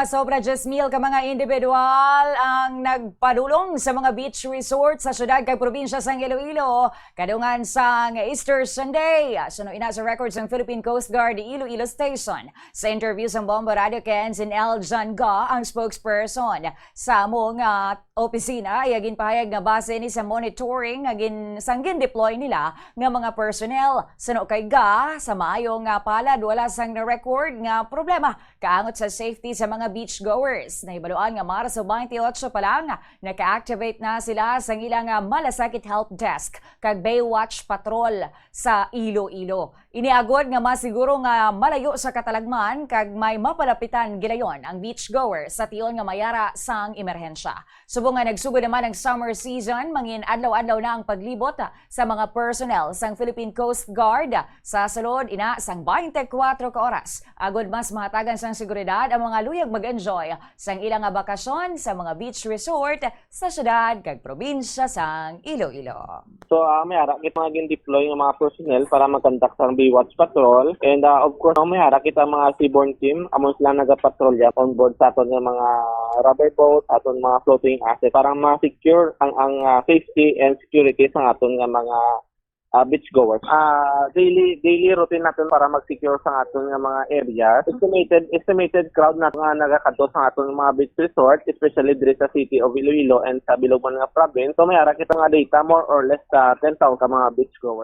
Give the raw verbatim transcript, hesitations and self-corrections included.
Sobra diyes mil ka mga individual ang nagpadulong sa mga beach resort sa syudad kag probinsya sang Iloilo kadungan sang Easter Sunday. Suno ina sa record sang Philippine Coast Guard Iloilo Station. Sa interview sang Bombo Radio Ken, si Eljan Ga, ang spokesperson sa amo nga opisina, iya ginpahayag nga base ini sa monitoring nga gin, sang gin-deploy nila nga mga personnel. Suno kay Ga, sa maayo nga palad, wala sang na-record nga problema kaangot sa safety sa mga beachgoers. Nahibaluan nga Marso twenty-eight pa lang, naka-activate na sila sang ilang, ah, Malasakit Help Desk kag Baywatch Patrol sa Iloilo. Ini agod nga masiguro nga malayo sa katalagman kag may mapalapitan gilayon ang beachgoer sa tion nga mayara sang emerhensya. Subong nga nagsugod naman ang summer season, mangin adlaw-adlaw na ang paglibot sa mga personnel sang Philippine Coast Guard sa sulod ina sang twenty-four ka oras. Agod mas mahatagan sang seguridad ang mga luyag mag-enjoy sang ilang nga bakasyon sa mga beach resort sa syudad kag probinsya sang Iloilo. So, ah, may ara kita mga gin-deploy nga mga personnel para mag-conduct sang Baywatch Patrol. And, ah, of course, may ara kita mga seaborne team. Amo sila nagapatrolya on board sa aton nga mga rubber boat, aton mga floating asset para ma-secure ang, ang, ah, safety and security sa aton nga mga, ah, beachgoers. Ah, daily, daily routine natin para mag-secure sa aton nga mga areas. Estimated, estimated crowd natin nga nagakadto sa aton mga beach resort, especially diri sa city of Iloilo and sa bilog man nga province. So, may ara kita nga data, more or less, sa ten thousand ka mga beachgoers.